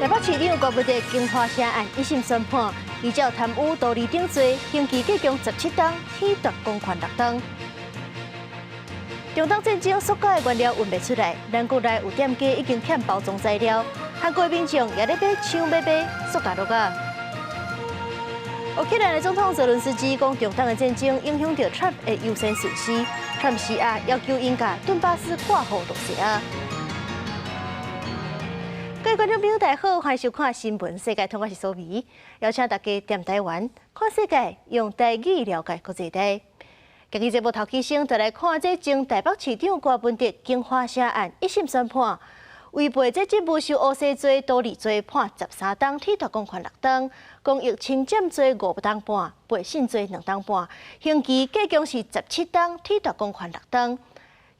台北市長郭文哲京華城案一審宣判，依照貪污、盜利等罪，刑期計共17冬，褫奪公權6冬。中東戰爭塑膠的原料運袂出來，咱國內有店家已經欠包裝材料，韓國民眾也咧買搶欲買塑膠樂仔。烏克蘭的總統澤倫斯基講，中東的戰爭影響著川普的優先順序，川普施壓要求𪜶共頓巴斯割予露西亞。各位觀眾朋友，大家好，歡迎收看《新聞世界通》，我是蘇美，邀請大家踮台灣看世界，用台語了解國際大。今日節目頭起先，就來看這前台北市長郭文哲京華城案一審宣判，違背這職務受烏西罪、盜利罪判13冬，褫奪公權6冬，公益侵佔罪5冬半，背信罪2冬半，刑期計共是17冬，褫奪公權6冬。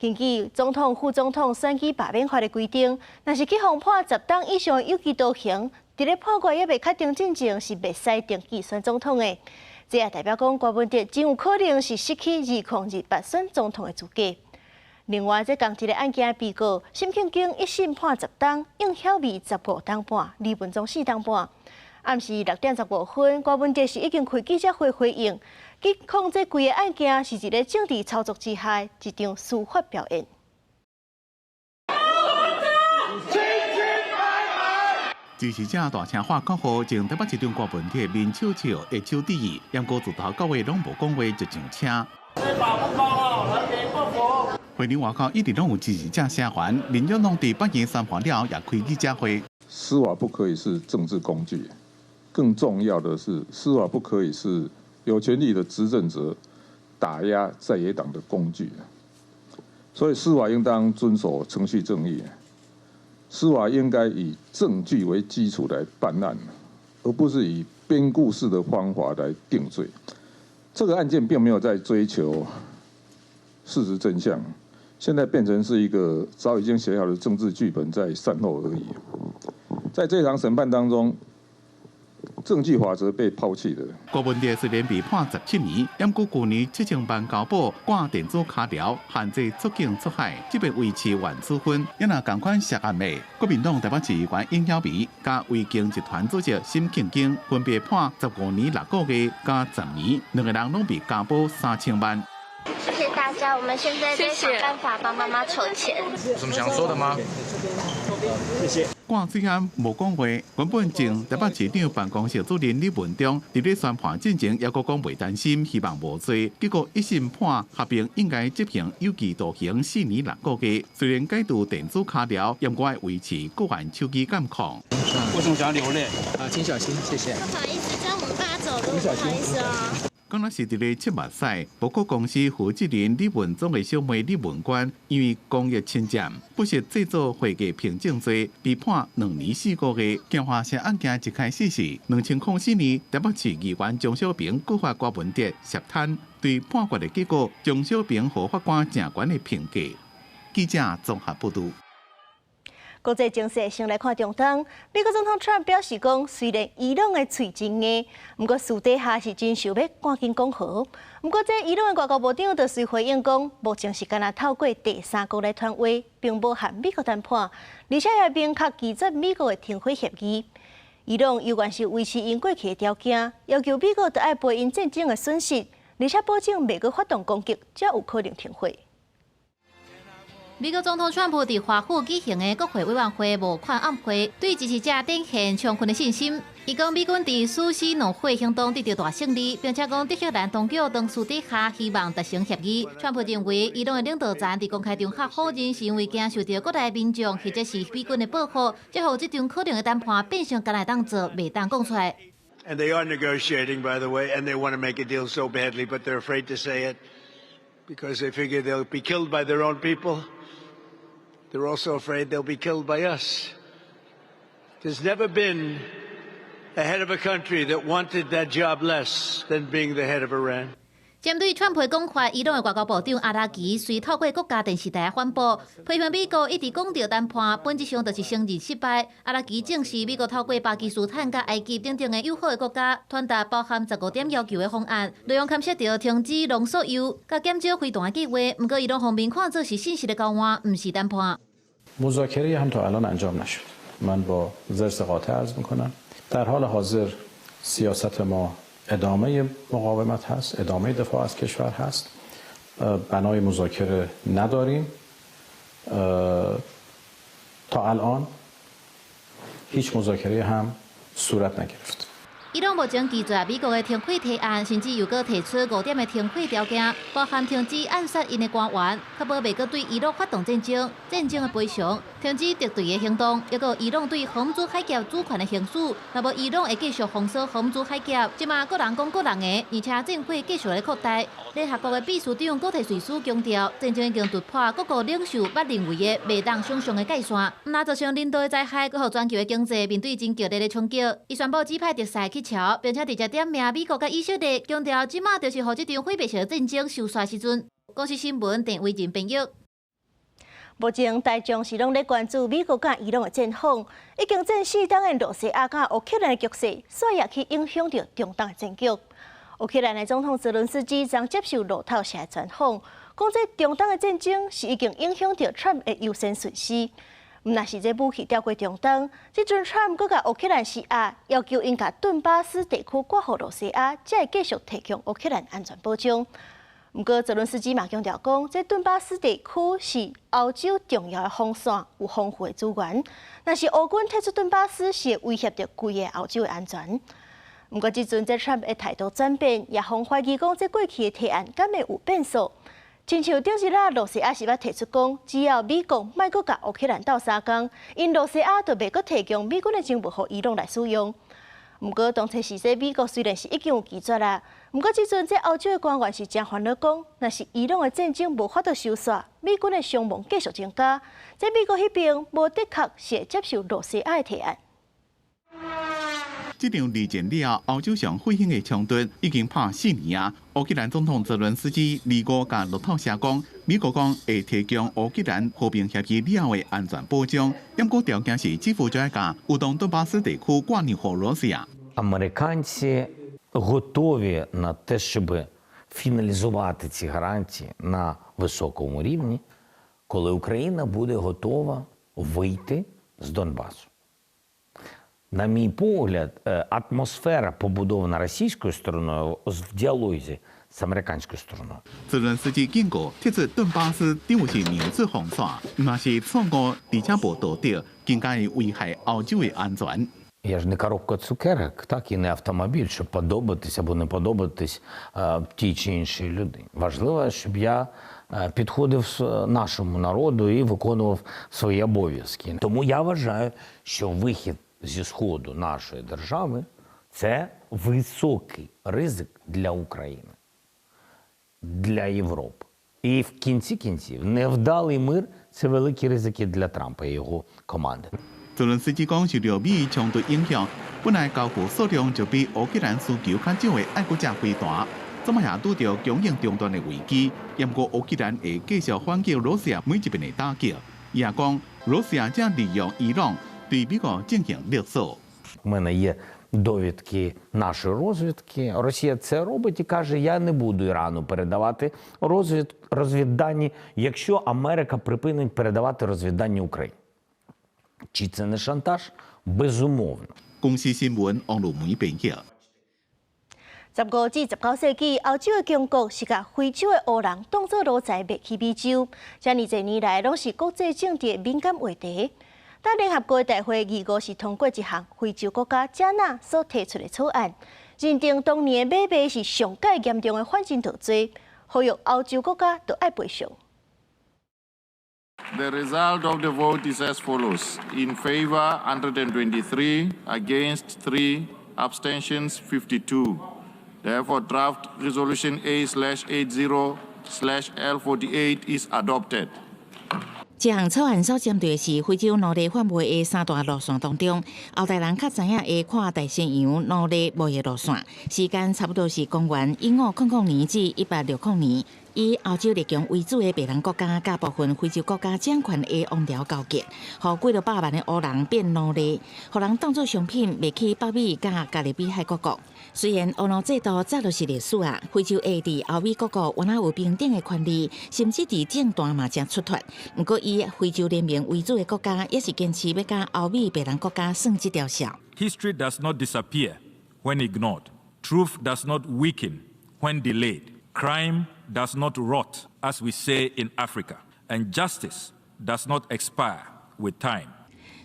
根據總統、副總統選舉罷免法的規定，若是去予判10冬以上有期徒刑，佇咧判決猶未確定進前，是袂使登記選總統的。這也代表講，郭文哲真有可能是失去2028選總統的資格。另外，這仝一个案件被告沈慶京一審判10冬，應曉薇15冬半，李文忠4冬半。暗時6點15分，郭文哲是已經開記者會回應，指控這規个案件是一个政治操作之下的一場司法表演。清清白白。支持者大聲喊口號，前台北市長郭文哲面笑笑，會手致意，毋過自頭到尾攏無講話就上車。會場外口一直攏有支持者聲援，民眾黨佇法院宣判了後，也開記者會。司法不可以是政治工具，更重要的是，司法不可以是有權力的執政者打壓在野黨的工具。所以司法應當遵守程序正義，司法應該以證據為基礎來辦案，而不是以編故事的方法來定罪。這個案件並沒有在追求事實真相，現在變成是一個早已經寫好的政治劇本在善後而已。在這場審判當中，證據法則被拋棄的。郭文哲雖然被判17年，毋過舊年7000萬交保掛電子卡條，限制出境出海，這擺維持原處分。也若仝款涉案的國民黨台北市議員尹曉薇佮維京集團主席沈慶京分別判15年6個月佮10年，兩个人攏被交保3000萬。謝謝大家，我們現在在想辦法幫媽媽籌錢。有什麼想說的嗎？謝謝。郭最後無講話，原本前台北市長辦公室主任李文忠佇咧宣判進前，猶閣講袂擔心，希望無罪。結果一審判合併應該執行有期徒刑4年6個月。雖然解除電子卡條，毋過愛維持個人手機監控。為什麼想要流淚？啊，請小心，謝謝。不好意思，這樣我們爸走路，不好意思啊。敢若是佇咧七目屎，博國公司負責人李文忠的小妹李文娟，因為公益侵佔、不實製作會計憑證罪，被判2年4個月。京華城案件一開始是2004年台北市議員鍾小平告發郭文哲涉貪，對判決的結果，鍾小平予法官誠懸的評價。記者綜合報導。國際情勢先來看中東，美國總統川普表示講，雖然伊朗的喙真硬，毋過私底下是真想欲趕緊講和。毋過這伊朗的外交部長就隨回應講，目前是干焦透過第三國來傳話，並無和美國談判，而且也明確拒絕美國的停火協議。伊朗猶原是維持𪜶過去的條件，要求美國著愛賠𪜶戰爭的損失，而且保證袂閣發動攻擊，才有可能停火。美國總統川普佇華府舉行的國會委員會募款暗會，對支持者展現充分的信心。伊講美軍佇死屍怒火行動得著大勝利，並且講德黑蘭當局當私底下希望達成協議。川普認為，伊朗的領導層佇公開場合否認，是因為驚受著國內民眾或者是美軍的報復，才予這場可能的談判變成干焦會當做，袂當講出來。 And they are negotiating, by the way, and they want to make a deal so badly, but they're afraid to say it because they figure they'll be killed by their own people. They're also afraid they'll be killed by us. There's never been a head of a country that wanted that job less than being the head of Iran. 針對川普講法，伊朗的外交部長阿拉奇隨透過國家電視台反駁，批評美國一直講著談判，本質上就是承認失敗。阿拉奇證實，美國透過巴基斯坦佮埃及等等的友好的國家，傳達包含15點要求的方案，內容牽涉著停止濃縮鈾、佮減少飛彈的計畫。毋過，伊朗方面看做是信息的交換，毋是談判。 مذاکره هم تا الان انجام نشد. من با ضرس قاطع عرض میکنم در حال حاضر سیاست ما ادامه مقاومت هست، ادامه دفاع از کشور هست. بنای مذاکره نداریم. تا الان هیچ مذاکره هم صورت نگرفت. 伊朗目前拒絕美國的停火提案，甚至又閣提出五點的停火條件，包含停止暗殺𪜶的官員，確保袂閣對伊朗發動戰爭、戰爭的賠償、停止敵對的行動，抑閣伊朗對荷姆茲海峽主權的行使。若無伊朗會繼續封鎖荷姆茲海峽。這馬各人講各人的，而且戰火繼續咧擴大。聯合國的秘書長古特瑞斯強調，戰爭已經突破各國領袖捌認為的袂當想像的界線，毋但造成人道的災害，閣予全球的經濟面對真劇烈的衝擊。伊宣布指派特使去喬，並且直接點名美國佮以色列，強調這馬就是予這場毀滅性戰爭收煞時陣。公視新聞鄭惟仁編譯。目前大眾是攏咧關注美國佮伊朗的戰況，已經戰4冬的羅西亞佮烏克蘭的局勢，煞也去影響著中東的戰局。烏克蘭的總統澤倫斯基昨接受路透社的專訪，講這中東的戰爭是已經影響著川普的優先順序。毋但是這武器調過中東，這陣川普閣共烏克蘭施壓，要求𪜶共頓巴斯地區割予羅西亞，才會繼續提供烏克蘭安全保障。毋過澤倫斯基嘛強調講，這頓巴斯地區是歐洲重要的防線，有豐富的資源。若是烏軍退出頓巴斯，是會威脅著規个歐洲的安全。毋過這陣這川普的態度轉變，也予人懷疑講這過去的提案敢會有變數。親像頂日仔，羅西亞是捌提出講，只要美國莫閣共烏克蘭鬥相共，𪜶羅西亞就袂閣提供美軍的情報予伊朗來使用。毋過當初時，這美國雖然是已經有拒絕啦，毋過這陣這歐洲的官員是誠煩惱講，若是伊朗的戰爭無法度收煞，美軍的傷亡繼續增加，這美國彼邊無的確是會接受羅西亞的提案。這場二戰了後，歐洲上血腥的衝突已經拍4年啊！烏克蘭總統澤倫斯基二五共路透社講，美國講會提供烏克蘭和平協議了後的安全保障，毋過條件是政府就愛共烏東頓巴斯地區割讓予羅西亞。 Американці готові на те, щоб фіналізувати ці гарантії на високому рівні, коли Україна буде готова вийти з Донбасу. На мій погляд, атмосфера, побудована російською стороною в діалозі з американською стороною. 澤倫斯基警告，撤出頓巴斯等於是讓出防線，若是錯誤而且無道德，更加會危害歐洲的安全。 Я ж не коробка цукерок, так і не автомобіль, щоб подобатись або не подобатись тій чи іншій людині. Важливо, щоб я підходив нашому народу і виконував свої обов'язки. Тому я вважаю, що вихід зі сходу нашої держави це високий ризик для України, для Європи. І в кінці кінців невдалий мир це великі ризики для Трампа і його команди. 澤倫斯基講，受著美伊衝突影響，本來交付數量就比烏克蘭需求較少的愛國者飛彈，這馬也拄著供應中斷的危機。毋過烏克蘭會繼續反擊羅西亞每一遍的打擊。伊也講，羅西亞正利用伊朗對美國進行勒索。 У мене є довідки нашої розвідки. Росія це робить і каже: я не буду Ірану передавати розвіддані, якщо Америка припинить передавати розвіддані Україні. Чи це не шантаж? Безумовно. 公視新聞王路梅編譯。15至19世紀，歐洲的強國是共非洲的黑人當做奴才賣去美洲，遮爾濟年來攏是國際政治的敏感話題。但聯合國大會二五是通過一項非洲國家加納所提出的草案，認定當年的買賣是上蓋嚴重的反人道罪，呼籲歐洲國家都愛賠償。 The result of the vote is as follows: In favor, 123, against 3, abstentions 52. Therefore, draft resolution A/80/L48 is adopted. 這項草案所針對的是非洲奴隸販賣的三大路線當中，後代人較知影的跨大西洋奴隸貿易路線，時間差不多是公元1500年至1860年。以歐洲列強為主的白人國家，佮部分非洲國家掌權的王朝勾結，予幾落百萬的黑人變奴隸，予人當做商品賣去北美佮加勒比海各國。雖然黑奴制度早就是歷史啊，非洲裔佇歐美各國原來有平等的權利，甚至佇政壇嘛誠出脫。毋過以非洲聯盟為主的國家，也是堅持欲佮歐美白人國家算這條數。 History does not disappear when ignored. Truth does not weaken when delayed. Crime does not rot, as we say in Africa, and justice does not expire with time.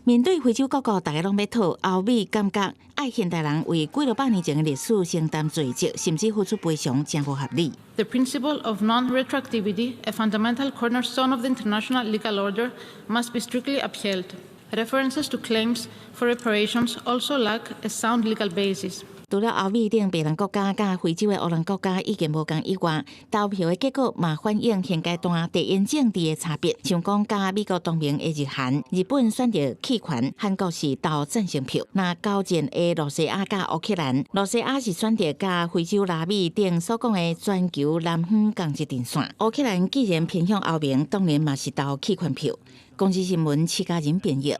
面對非洲各國，大家攏欲討，歐美感覺愛現代人為幾落百年前的歷史承擔罪責，甚至付出賠償，誠無合理。 The principle of non-retroactivity, a fundamental cornerstone of the international legal order, must be strictly upheld. References to claims for reparations also lack a sound legal basis. 除了歐美等白人國家佮非洲的黑人國家意見無仝以外，投票的結果嘛反映現階段地緣政治的差別。像講佮美國同盟的日韓，日本選擇棄權，韓國是投贊成票。那交戰的露西亞佮烏克蘭，露西亞是選擇佮非洲拉美等所講的全球南方仝一陣線。烏克蘭既然偏向歐盟，當然嘛是投棄權票。公視新聞，徐嘉仁編譯。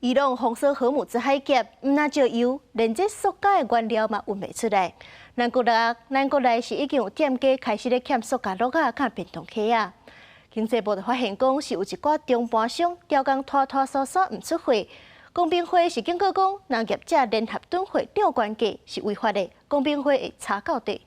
伊朗封鎖荷姆茲海峽，毋但石油，連這塑膠的原料嘛運袂出來。咱國內是已經有店家開始咧欠塑膠罌仔佮便當盒仔。經濟部就發現講，是有一寡中盤商刁工拖拖疏疏毋出貨。公平會是警告講，若業者聯合囤貨漲原價是違法的，公平會會查到底。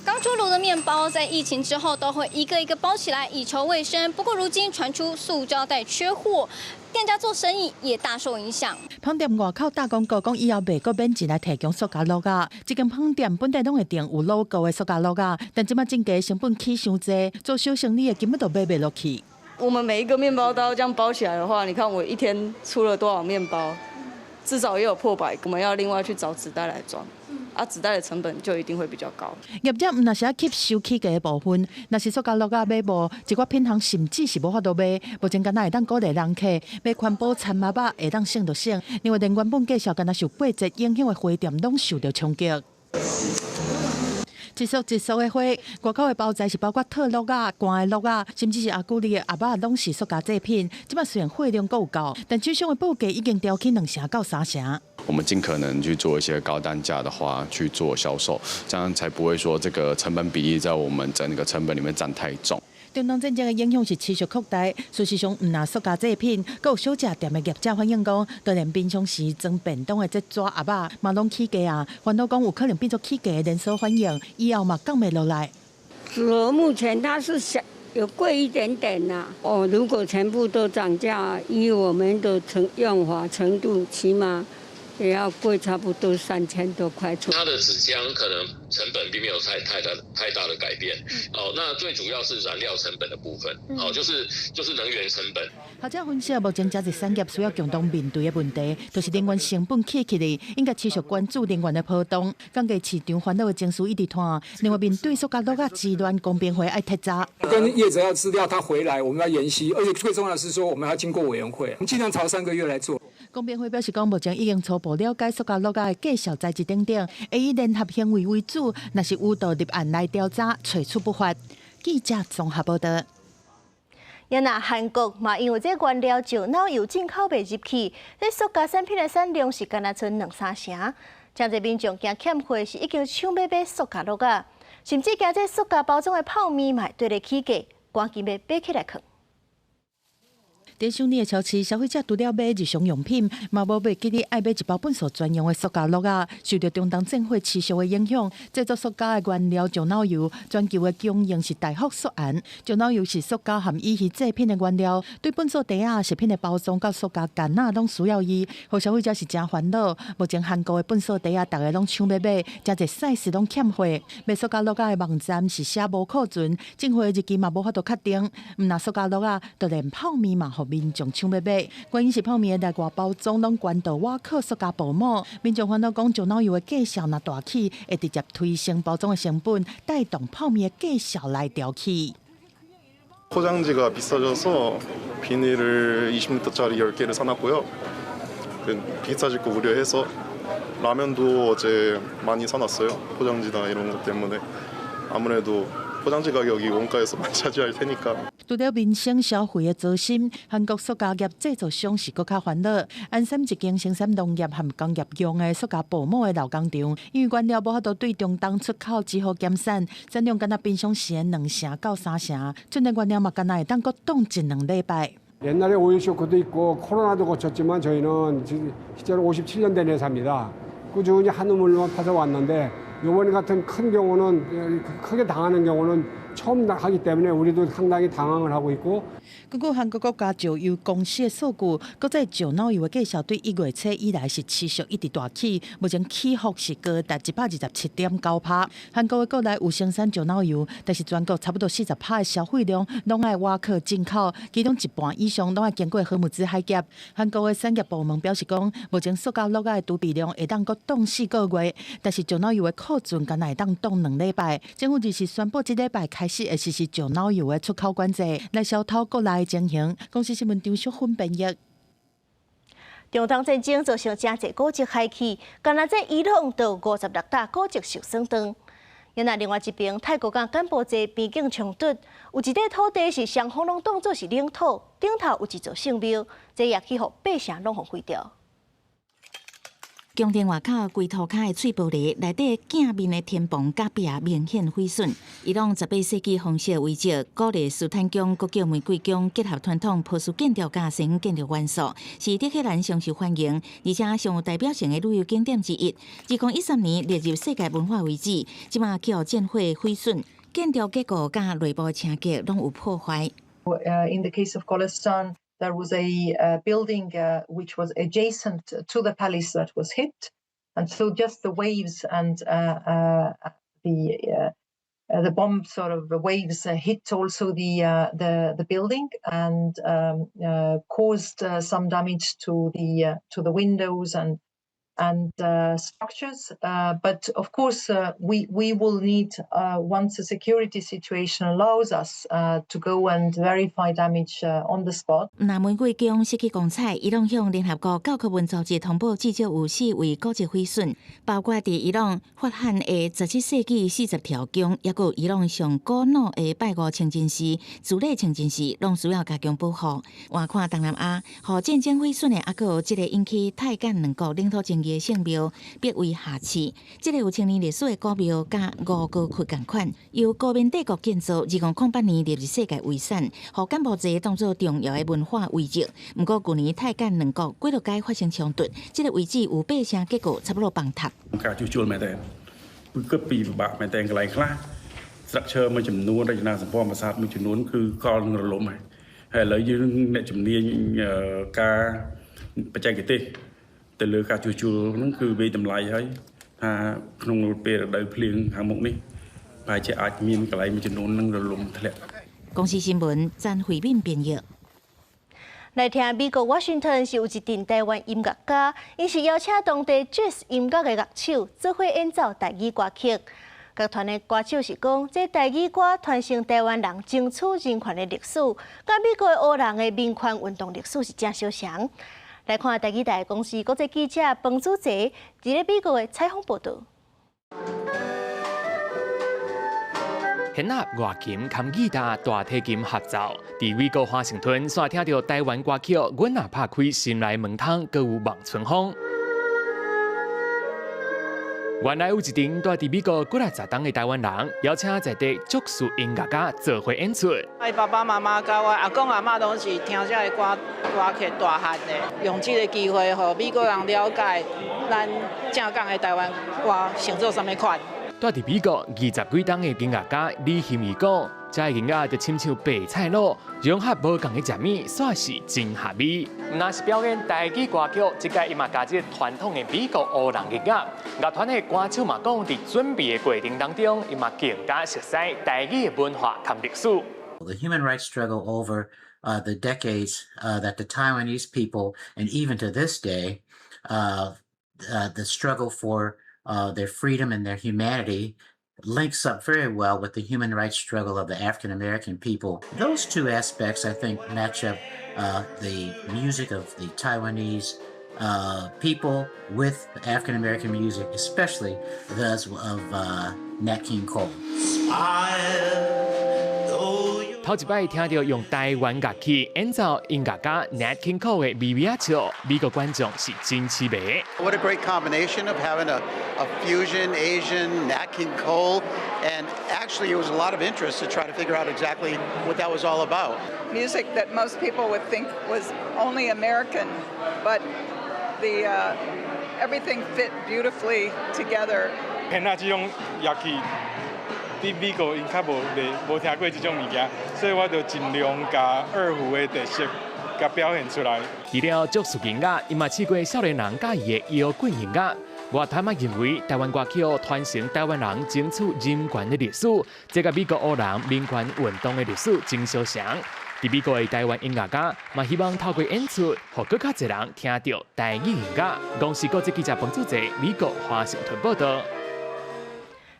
剛出爐的麵包在疫情之後都會一個一個包起來以求衛生。不過如今傳出塑膠袋缺貨，店家做生意也大受影響。飯店外口打廣告講以後袂閣免錢來提供塑膠罌仔。這間飯店本來攏會訂有 logo 的塑膠罌仔，但這擺進價成本起傷濟，做小生意的根本就買袂落去。我們每一個麵包都要這樣包起來的話，你看我一天出了多少麵包？至少也有破百。我們要另外去找紙袋來裝。啊，紙袋的成本就一定會比較高。業者毋但是愛吸收起價的部分，若是塑膠罌仔買無，一寡品項甚至是無法度買。目前敢若會當鼓勵人客買環保餐盒仔，會當省就省。因為連原本價數敢若受過節影響的花店，攏受著衝擊。一束一束的花，外口的包材是包括套罌仔、乾的罌仔，甚至是阿古麗的盒仔，攏是塑膠製品。這擺雖然貨量閣有夠，但酒商的報價已經調起2成到3成。我們盡可能去做一些高單價的花去做銷售，這樣才不會說這個成本比例在我們整個成本裡面佔太重。中東戰爭的影響是持續擴大，事實上，毋但塑膠製品，閣有小食店的業者反映講，就連平常時裝便當的這紙盒仔，嘛攏起價啊！煩惱講有可能變做起價的連鎖反應，以後嘛降袂落來。紙目前它是小有貴一點點啦。哦，如果全部都漲價，以我們的成用法程度，起碼也要貴差不多3000多塊。它的紙漿可能成本並沒有太大的改變。哦，那最主要是燃料成本的部分，哦，就是能源成本。學者分析，目前這一產業需要共同面對的問題，就是能源成本起起來，應該持續關注能源的波動。降低市場煩惱的情緒一直拖。另外，面對塑膠罌仔之亂，公平會愛徹查。跟業者要資料，他回來，我們要研析，而且最重要的是說，我們要經過委員會，我們盡量朝3個月來做。公平會表示講，目前已經初步了解塑膠罌仔的價數材質等等，會以聯合行為為主，若是有道立案來調查，揣處不法。記者綜合報道。也若韓國嘛，因為這原料石腦油進口袂入去，這塑膠產品的產量是干焦賰兩三成。誠濟民眾驚欠貨，是已經搶欲買塑膠罌仔，甚至驚這塑膠包裝的泡麵嘛會綴咧起價，趕緊欲買起來囥。佇首爾的超市，消費者除了買日常用品，嘛無袂記得愛買一包糞掃專用的塑膠罌仔。受著中東戰火持續的影響，製作塑膠的原料石腦油，全球的供應是大幅縮減。石腦油是塑膠和醫魚製品的原料，對糞掃袋仔、食品的包裝佮塑膠罐仔攏需要伊，予消費者是誠煩惱。目前韓國的糞掃袋仔，逐家攏搶欲買，誠濟 size 攏欠貨。賣塑膠罌仔的網站是寫無庫存，進貨日期嘛無法度確定。毋但塑膠罌仔，就連泡麵嘛，予民眾搶欲買。原因是泡麵的內外包裝攏懸著瓦克塑膠薄膜。民眾煩惱講，石腦油的價數若大起，會直接推升包裝的成本，帶動泡麵的價數來調起。 포장지가 비싸져서 비닐을 20리터짜리 10개를 사놨고요. 비싸질 거 우려해서 라면도 어제 많이 사놨어요. 포장지나 이런 것 때문에. 아무래도 포장재 가격이 원가에서 많이 차지할 테니까. 除了民生消費的糟心，韓國塑膠業製造商是閣較煩惱。安山一間生產農業和工業用的塑膠薄膜的老工廠，因為原料無法度對中東出口，只好減產，產量干焦平常時的2成到3成，這個原料嘛干焦會當閣凍一兩禮拜。 옛날에 오일 쇼크도 있고 코로나도 거쳤지만 저희는 실제로 57년 된 회사입니다. 꾸준히 한 우물만 파서 왔는데 이번 같은 큰 경우는 크게 당하는 경우는 처음 하기 때문에 우리도 상당히 당황을 하고 있고. 根據韓國國家石油公司的數據，國際石腦油的價數對1月初以來是持續一直大起，目前起伏是高達127.9趴。韓國的國內有生產石腦油，但是全國差不多40趴的消費量攏愛倚靠進口，其中一半以上攏愛經過荷姆茲海峽。韓國的產業部門表示講，目前塑膠罌仔的儲備量會當閣凍4個月，但是石腦油的庫存干焦會當凍2禮拜。政府就是宣布這禮拜開始會實施石腦油的出口管制，來消透國內的情形。公視新聞張淑芬編譯。中東戰爭造成誠濟古蹟害去，干焦這伊朗就56棟古蹟受損當。那另外一邊，泰國佮柬埔寨邊境衝突，有一塊土地是雙方攏當做是領土，頂頭有一座聖廟，這也去予百城攏予毀掉。宮殿外口規塗跤的碎玻璃，內底鏡面的天棚佮壁明顯毀損。伊朗18世紀風式遺跡，古勒斯坦宮閣叫玫瑰宮，結合傳統波斯建築佮西方建築元素，是德黑蘭上受歡迎，而且上有代表性的旅遊景點之一。2013年列入世界文化遺址，這馬去予戰火毀損，建築結構佮內部牆壁攏有破壞。 In the case of Golestan, there was a building which was adjacent to the palace that was hit. And so just the waves and the bomb sort of waves hit also the building and caused some damage to the windows and structures. But of course, we will need, once the security situation allows us, to go and verify damage on the spot. 那玫瑰宮失去光彩，伊朗向聯合國教科文組織通報，至少有四位古蹟毀損，包括佇伊朗法罕的17世紀40條宮，抑閣有伊朗上古老的拜五清真寺、主禮清真寺，攏需要加強保護。換看東南亞，予戰爭毀損的，抑閣有這個引起泰柬兩國領土爭議的聖廟碧威夏寺，這個有千年歷史的古廟，佮吳哥窟仝款，由高棉帝國建造，2008年列入世界遺產，予柬埔寨當做重要的文化遺跡。毋過舊年泰柬兩國幾落擺發生衝突，這個遺址有八成結構差不多崩塌。 ការជួសជុលមែនទេគឺគិតពីពិបាកមែនទេកន្លែងខ្លះ structure មួយចំនួនរចនាសម្ព័ន្ធប្រាសាទមួយចំនួនគឺកលនឹងរលំហើយហើយឥឡូវយើងអ្នកជំនាញការបច្ចេកទេសទៅលើការជួសជុលហ្នឹងគឺវាយតម្លៃហើយថាក្នុងពេលរដូវភ្លៀងខាងមុខនេះប្រហែលជាអាចមានកន្លែងមួយចំនួននឹងរលំធ្លាក់ 公視新聞詹慧敏編譯。來聽美國華盛頓是有一陣台灣音樂家，𪜶是邀請當地爵士音樂的樂手做伙演奏台語歌曲。樂團的歌手是講，這台語歌傳承台灣人爭取人權的歷史，佮美國黑人的民權運動歷史是誠相像。來看台語台公視國際記者彭祖哲佇咧美國的採訪報導。弦樂、月琴、含吉他、大提琴合奏，佇美國華盛頓，煞聽著台灣歌曲《阮若拍開心內門窗》，閣有望春風。原來有一陣蹛佇美國幾若十冬的台灣人，邀請在地爵士音樂家做伙演出。我爸爸媽媽佮我阿公阿嬤攏是聽這个歌歌曲大漢的，用這个機會，予美國人了解咱正港的台灣歌成做啥物款。蹛佇美國20幾冬的音樂家李欣怡講，這个音樂就親像白菜滷，融合無仝的食物，煞是真合味。毋但是表演台語歌曲，這擺伊嘛加入傳統的美國黑人音樂。樂團的歌手嘛講，佇準備的過程當中，伊嘛更加熟悉台語的文化和歷史。 The human rights struggle over the decades that the Taiwanese people, and even to this day, the struggle for their freedom and their humanity links up very well with the human rights struggle of the African American people. Those two aspects, I think, match up the music of the Taiwanese people with African American music, especially those of Nat King Cole. 頭一擺聽著用台灣樂器演奏音樂家 Nat King Cole 的微微仔笑，美國觀眾是真痴迷。 What a great combination of having a fusion Asian Nat King Cole, and actually it was a lot of interest to try to figure out exactly what that was all about. Music that most people would think was only American, but the everything fit beautifully together. 現在這種樂器，佇美國𪜶較無無聽過這種物件，所以我就盡量共二胡的特色共表現出來。除了爵士音樂，伊嘛試過少年人佮意的搖滾音樂。樂團嘛認為，台灣歌曲傳承台灣人爭取人權的歷史，這佮美國黑人民權運動的歷史真相像。佇美國的台灣音樂家嘛希望透過演出，予閣較濟人聽著台語音樂。公視國際記者彭祖澤，美國華盛頓報導。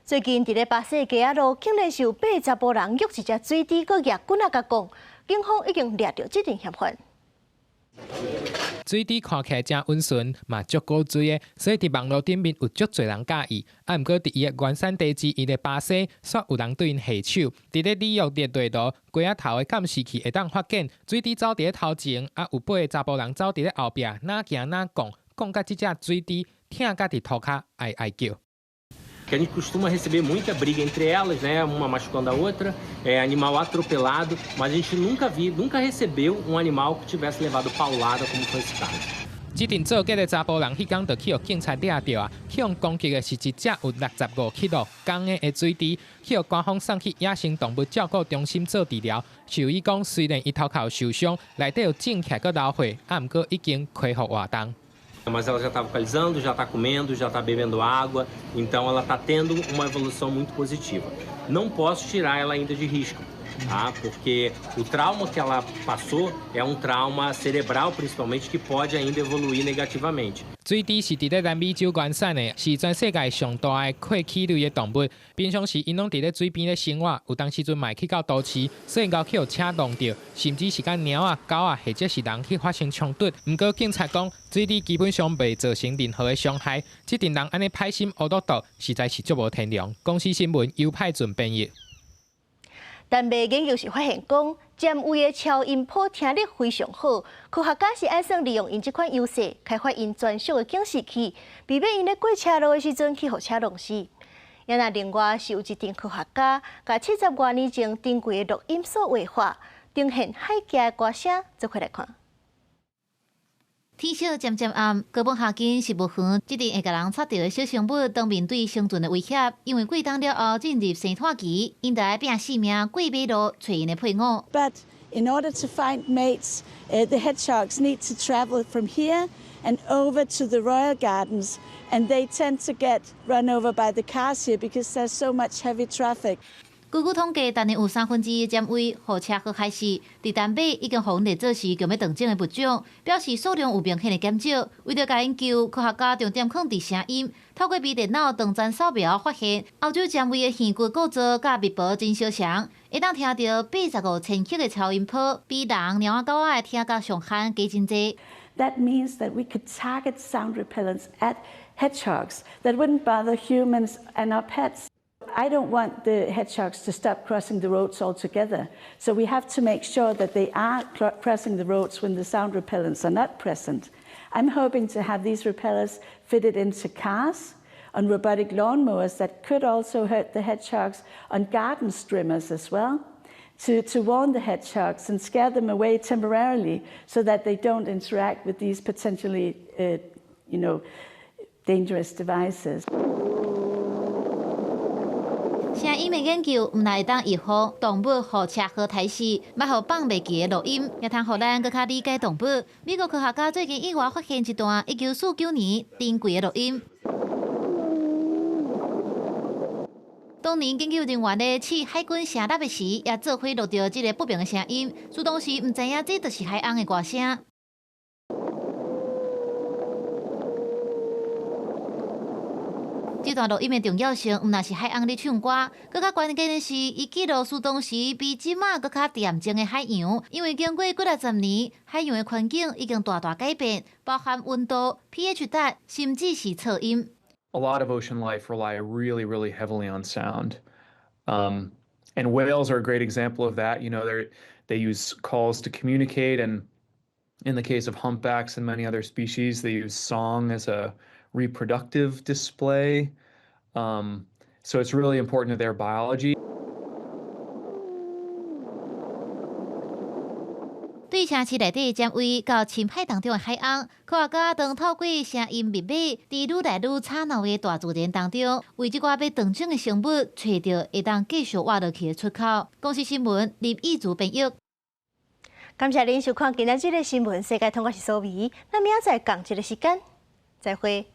最近佇咧巴西街仔路，竟然是有八個查埔人約一隻水豬，閣舉棍仔共摃，警方已經掠著這陣嫌犯。水豬看起來誠溫順，嘛足古錐的，所以佇網路頂面有足濟人佮意。啊，毋過佇伊的原產地之一的巴西，煞有人對𪜶下手。佇咧里約熱內盧街仔頭的監視器會當發現，水豬走佇咧頭前，啊有八個查埔人走佇咧後壁，若行若摃，摃甲這隻水豬疼甲佇塗跤哀哀叫。 Que a gente costuma receber muita briga entre elas, né? Uma machucando a outra, animal atropelado, mas a gente nunca vi, nunca recebeu um animal que tivesse levado paulada como foi esse caso. 這陣做賊的查埔人，彼工就去予警察掠著啊！去予攻擊的是一隻有65克公的水豬，去予官方送去野生動物照顧中心做治療。獸醫講，雖然伊頭殼有受傷，內底有腫起來閣流血，啊，毋過已經恢復活動。 Mas ela já está vocalizando, já está comendo, já está bebendo água, então ela está tendo uma evolução muito positiva. Não posso tirar ela ainda de risco, tá? Porque o trauma que ela passou é um trauma cerebral, principalmente, que pode ainda evoluir negativamente. 水豬是佇咧南美洲原產的，是全世界上大的蛻齒類的動物。平常時𪜶攏佇咧水邊咧生活，有當時陣嘛會去到都市，所以𠢕去予車挵著，甚至是佮貓仔、狗仔或者是人去發生衝突。毋過警察講，水豬基本上袂造成任何的傷害。這陣人按呢歹心烏毒毒，實在是足無天良。公視新聞尤派準編譯。丹麥研究是發現講，尖鷈的超音波聽力非常好，科學家是按算利用𪜶這款優勢，開發𪜶專屬的警示器，避免𪜶咧過車路的時陣去予車挵死。也若另外是有一陣科學家，共70外年前珍貴的錄音數位化，呈現海豚的歌聲，做伙來看。天色漸漸暗，哥本哈根植物園這陣會共人插著的小生物，當面對生存的威脅，因為過冬了後進入生湠期，𪜶著愛拚性命過馬路揣𪜶的配偶。 But in order to find mates, the hedgehogs need to travel from here and over to the royal gardens, and they tend to get run over by the cars here because there's so much heavy traffic. 根據統計，逐年有1/3的尖鷈予車禍害死。佇丹麥已經予𪜶列做是強欲斷種的物種，表示數量有明顯的減少。為著共𪜶救，科學家重點囥佇聲音，透過微電腦長層掃描發現，歐洲尖鷈的耳骨構造佮脈搏真相像，會當聽著85千赫的超音波，比人、貓仔、狗仔的聽覺上限低真濟。 That means that we could target sound repellents at hedgehogs that wouldn't bother humans and our pets. I don't want the hedgehogs to stop crossing the roads altogether. So we have to make sure that they are crossing the roads when the sound repellents are not present. I'm hoping to have these repellers fitted into cars, on robotic lawnmowers that could also hurt the hedgehogs, on garden trimmers as well, to warn the hedgehogs and scare them away temporarily so that they don't interact with these potentially dangerous devices. 聲音的研究，毋但會當預防動物予車禍刣死，嘛予放袂記的錄音，也通予咱閣較理解動物。美國科學家最近意外發現一段1949年珍貴的錄音。當年研究人員咧試海軍聲納的時，也做伙錄著這个不明的聲音。彼當時毋知影這就是海鶯的歌聲。這段錄音的重要性，毋但是海鶯咧唱歌，閣較關鍵的是，伊記錄彼當時比這馬閣較恬靜的海洋。因為經過幾若十年，海洋的環境已經大大改變，包含溫度、pH 值，甚至是噪音。 A lot of ocean life rely really, really heavily on sound. And whales are a great example of that. They use calls to communicate, and in the case of humpbacks and many other species, they use song as a reproductive display. So it's really important to their biology. 對城市內底尖位到深海當中的海鷗，科學家當透過聲音密碼，佇愈來愈吵鬧的大自然當中，為這寡欲斷種的生物揣著會當繼續活落去的出口。公視新聞林義祖編譯。感謝您收看今仔日的新聞世界通，我是蘇美，咱明仔載仝一个時間，再會。